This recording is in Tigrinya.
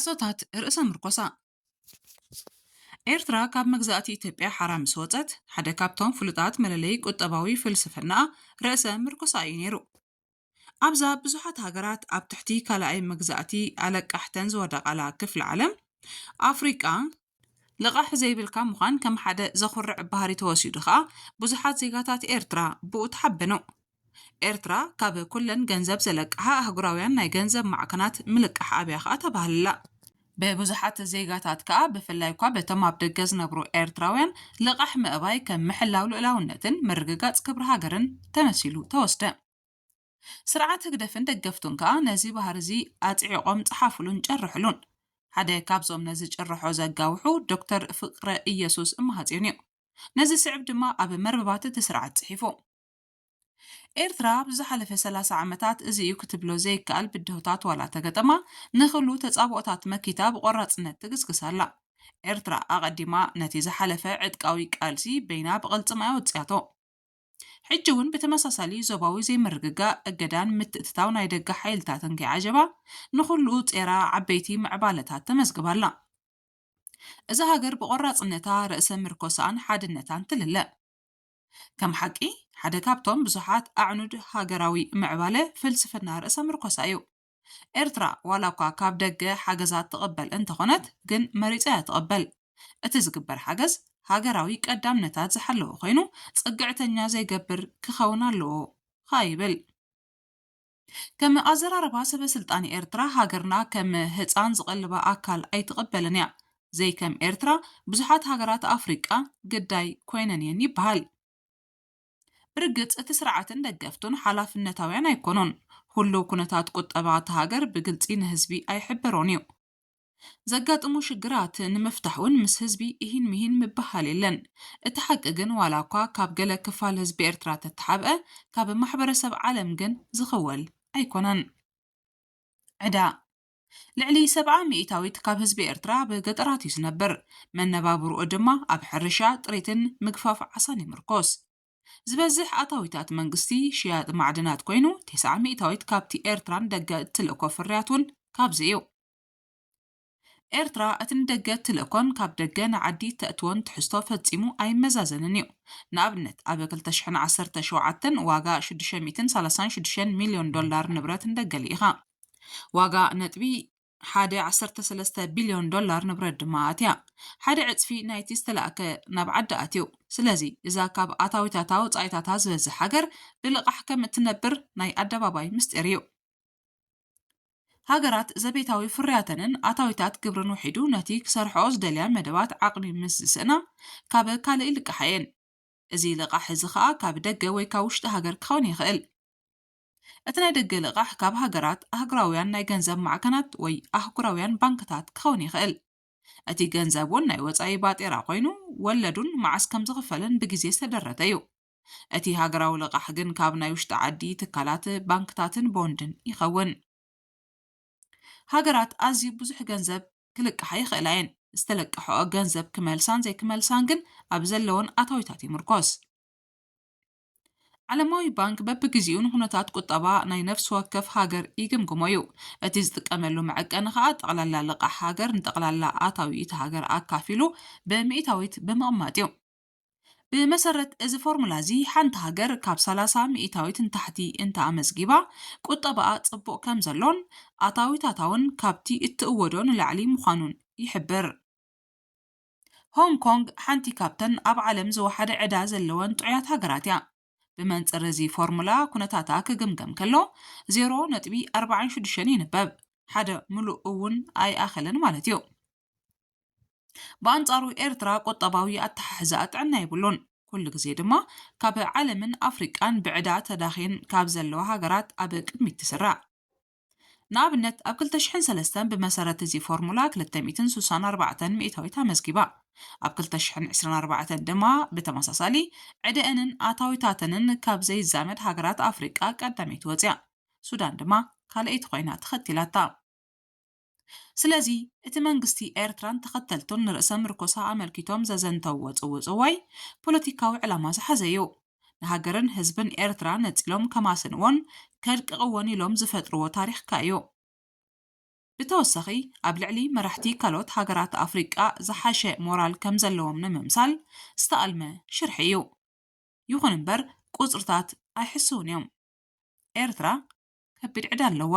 ሕቶታት ርእሰ ምርኮሳ። ኤርትራ ካብ መግዛእቲ ኢትዮጵያ ሓራ ምስ ወጸት፣ ሓደ ካብቶም ፍሉጣት መለለዪ ቁጠባዊ ፍልስፍና ርእሰ ምርኮሳ እዩ ነይሩ። ኣብዛ ብዙሓት ሃገራት ኣብ ትሕቲ ካልኣይ መግዛእቲ ኣለቃሕተን ዝወደቓላ ክፍሊ ዓለም፣ ኣፍሪቃ ልቓሕ ዘይብልካ ምዃን ከም ሓደ ዘኹርዕ ባህሪ ተወሲዱ ከኣ፣ ብዙሓት ዜጋታት ኤርትራ ብኡ ተሓበኑ። ኤርትራ ካብ ኩለን ገንዘብ ዘለቅሓ ኣህጉራውያን ናይ ገንዘብ ማዕከናት ምልቃሕ ኣብያ ከኣ ተባህልላ። ብብዙሓት ዜጋታት ከኣ፣ ብፍላይ እኳ በቶም ኣብ ደገ ዝነብሩ ኤርትራውያን፣ ልቓሕ ምእባይ ከም ምሕላው ልኡላውነትን ምርግጋጽ ክብሪ ሃገርን ተመሲሉ ተወስደ። ስርዓት ህግደፍን ደገፍቱን ከኣ ነዚ ባህሪ እዚ ኣጽዒቖም ጸሓፉሉን ጨርሕሉን። ሓደ ካብዞም ነዚ ጭርሖ ዘጋውሑ ዶክተር ፍቅረ ኢየሱስ እማሃጽዮን እዩ። ነዚ ስዕብ ድማ ኣብ መርበባት እቲ ስርዓት ጽሒፉ። ኤርትራ ኣብ ዝሓለፈ ሰላሳ ዓመታት እዚ እዩ ክትብሎ ዘይከኣል ብድሆታት ዋላ ተገጠማ፣ ንኹሉ ተጻብኦታት መኪታ ብቆራጽነት ትግስግስ ኣላ። ኤርትራ ኣቐዲማ ነቲ ዝሓለፈ ዕጥቃዊ ቃልሲ በይና ብቕልጽማ እያ ወጽያቶ። ሕጂ እውን ብተመሳሳሊ ዞባዊ ዘይምርግጋእ፣ እገዳን ምትእትታው ናይ ደገ ሓይልታትን ከይዓጀባ፣ ንኹሉ ጼራ ዓበይቲ ምዕባለታት ተመዝግባ ኣላ። እዛ ሃገር ብቆራጽነታ፣ ርእሰ ምርኮሳን ሓድነታን ትልለ። ከም ሓቂ፣ ሓደ ካብቶም ብዙሓት ኣዕኑድ ሃገራዊ ምዕባለ ፍልስፍና ርእሰ ምርኮሳ እዩ። ኤርትራ ዋላ እኳ ካብ ደገ ሓገዛት ትቕበል እንተኾነት፣ ግን መሪጻ እያ ትቕበል። እቲ ዝግበር ሓገዝ ሃገራዊ ቀዳምነታት ዝሓለወ ኮይኑ፣ ጽግዕተኛ ዘይገብር ክኸውን ኣለዎ ከኣ ይብል። ከም ኣዘራርባ ሰበ ስልጣን ኤርትራ፣ ሃገርና ከም ህጻን ዝቐልባ ኣካል ኣይትቕበልን እያ። ዘይከም ኤርትራ፣ ብዙሓት ሃገራት ኣፍሪቃ ግዳይ ኮይነን እየን ይበሃል። ብርግጽ፣ እቲ ስርዓትን ደገፍቱን ሓላፍነታውያን ኣይኮኑን። ኩሉ ኩነታት ቁጠባ እታ ሃገር ብግልጺ ንህዝቢ ኣይሕበሮን እዩ። ዘጋጥሙ ሽግራት ንምፍታሕ እውን ምስ ህዝቢ ኢሂን ምሂን ምበሃል የለን። እቲ ሓቂ ግን፣ ዋላ እኳ ካብ ገለ ክፋል ህዝቢ ኤርትራ ተተሓብአ፣ ካብ ማሕበረሰብ ዓለም ግን ዝኽወል ኣይኮነን። ዕዳ። ልዕሊ ሰብዓ ሚእታዊት ካብ ህዝቢ ኤርትራ ኣብ ገጠራት እዩ ዝነብር። መነባብርኡ ድማ ኣብ ሕርሻ፣ ጥሪትን ምግፋፍ ዓሳን ይምርኮስ። ዝበዝሕ ኣታዊታት መንግስቲ ሽያጥ ማዕድናት ኮይኑ፣ ተስዓ ሚእታዊት ካብቲ ኤርትራን ደገ እትልእኮ ፍርያት እውን ካብዚ እዩ። ኤርትራ እቲ ንደገ እትልእኮን ካብ ደገ ንዓዲ እተእትዎን ትሕዝቶ ፈጺሙ ኣይመዛዘንን እዩ። ንኣብነት፣ ኣብ ክልተ ሽሕን ዓሰርተ ሸውዓተን ዋጋ ሽዱሽተ ሚእትን ሰላሳን ሽዱሽተን ሚልዮን ዶላር ንብረት ንደገ ልኢኻ። ዋጋ ነጥቢ ሓደ ዓሰርተ ሰለስተ ቢልዮን ዶላር ንብረት ድማ ኣትያ። ሓደ ዕጽፊ ናይቲ ዝተላእከ ናብ ዓዲ ኣትዩ። ስለዚ፣ እዛ ካብ ኣታዊታታ ወጻኢታታ ዝበዝሕ ሃገር ብልቓሕ ከም እትነብር ናይ ኣደባባይ ምስጢር እዩ። ሃገራት ዘቤታዊ ፍርያተንን ኣታዊታት ግብርን ውሒዱ ነቲ ክሰርሕኦ ዝደልያ መደባት ዓቕሚ ምስ ዝስእና፣ ካብ ካልእ ይልቅሓ እየን። እዚ ልቓሕ እዚ ኸኣ ካብ ደገ ወይ ካብ ውሽጢ ሃገር ክኸውን ይኽእል። እቲ ናይ ደገ ልቓሕ ካብ ሃገራት፣ ኣህጉራውያን ናይ ገንዘብ ማዕከናት ወይ ኣህጉራውያን ባንክታት ክኸውን ይኽእል። እቲ ገንዘብ እውን ናይ ወጻኢ ባጤራ ኮይኑ፣ ወለዱን መዓስ ከም ዝኽፈልን ብግዜ ዝተደረተ እዩ። እቲ ሃገራዊ ልቓሕ ግን ካብ ናይ ውሽጢ ዓዲ ትካላት፣ ባንክታትን ቦንድን ይኸውን። ሃገራት ኣዝዩ ብዙሕ ገንዘብ ክልቅሓ ይኽእላ እየን። ዝተለቅሐኦ ገንዘብ ክመልሳን ዘይክመልሳን ግን ኣብ ዘለወን ኣታዊታት ይምርኮስ። ዓለማዊ ባንክ በብግዜኡ ንኩነታት ቁጠባ ናይ ነፍሲ ወከፍ ሃገር ይግምግሞ እዩ። እቲ ዝጥቀመሉ መዐቀኒ ኸኣ ጠቕላላ ልቓሕ ሃገር ንጠቕላላ ኣታዊ እቲ ሃገር ኣካፊሉ ብሚእታዊት ብምቕማጥ እዩ። ብመሰረት እዚ ፎርሙላ እዚ፣ ሓንቲ ሃገር ካብ ሰላሳ ሚእታዊት ንታሕቲ እንተ ኣመዝጊባ፣ ቁጠባኣ ጽቡቕ ከም ዘሎን ኣታዊታታ እውን ካብቲ እትእወዶ ንላዕሊ ምዃኑን ይሕብር። ሆንግ ኮንግ ሓንቲ ካብተን ኣብ ዓለም ዝወሓደ ዕዳ ዘለወን ጥዑያት ሃገራት እያ። ብመንጽር እዚ ፎርሙላ፣ ኩነታታ ክግምገም ከሎ፣ ዜሮ ነጥቢ ኣርባዓን ሽዱሽተን ይንበብ። ሓደ ምሉእ እውን ኣይኣኸለን ማለት እዩ። ብኣንጻሩ፣ ኤርትራ ቁጠባዊ ኣተሓሕዛኣ ጥዕና የብሉን። ኩሉ ግዜ ድማ ካብ ዓለምን ኣፍሪቃን ብዕዳ ተዳኺን ካብ ዘለዋ ሃገራት ኣብ ቅድሚት ትስራዕ። ንኣብነት፣ ኣብ ክልተ ሽሕን ሰለስተን ብመሰረት እዚ ፎርሙላ ክልተ ሚእትን ስሳን ኣርባዕተን ሚእታዊት ኣመዝጊባ። ኣብ ክልተ ሽሕን ዕስራን ኣርባዕተን ድማ ብተመሳሳሊ ዕደአንን ኣታዊታተንን ካብ ዘይዛመድ ሃገራት ኣፍሪቃ ቀዳመይቲ ወጽያ። ሱዳን ድማ ካልኣይቲ ኮይና ተኸቲላታ። ስለዚ፣ እቲ መንግስቲ ኤርትራን ተኸተልቱን ንርእሰ ምርኮሳ ኣመልኪቶም ዘዘንተውዎ ጽውጽዋይ ፖለቲካዊ ዕላማ ዝሓዘ እዩ። ንሃገርን ህዝብን ኤርትራ ነጺሎም ከማስንዎን ከድቅቕዎን ኢሎም ዝፈጥርዎ ታሪኽ ከኣ እዩ። ብተወሳኺ ኣብ ልዕሊ መራሕቲ ካልኦት ሃገራት ኣፍሪቃ ዝሓሸ ሞራል ከም ዘለዎም ንምምሳል ዝተኣልመ ሽርሒ እዩ። ይኹን እምበር ቁጽርታት ኣይሕስውን እዮም። ኤርትራ ከቢድ ዕዳ ኣለዋ።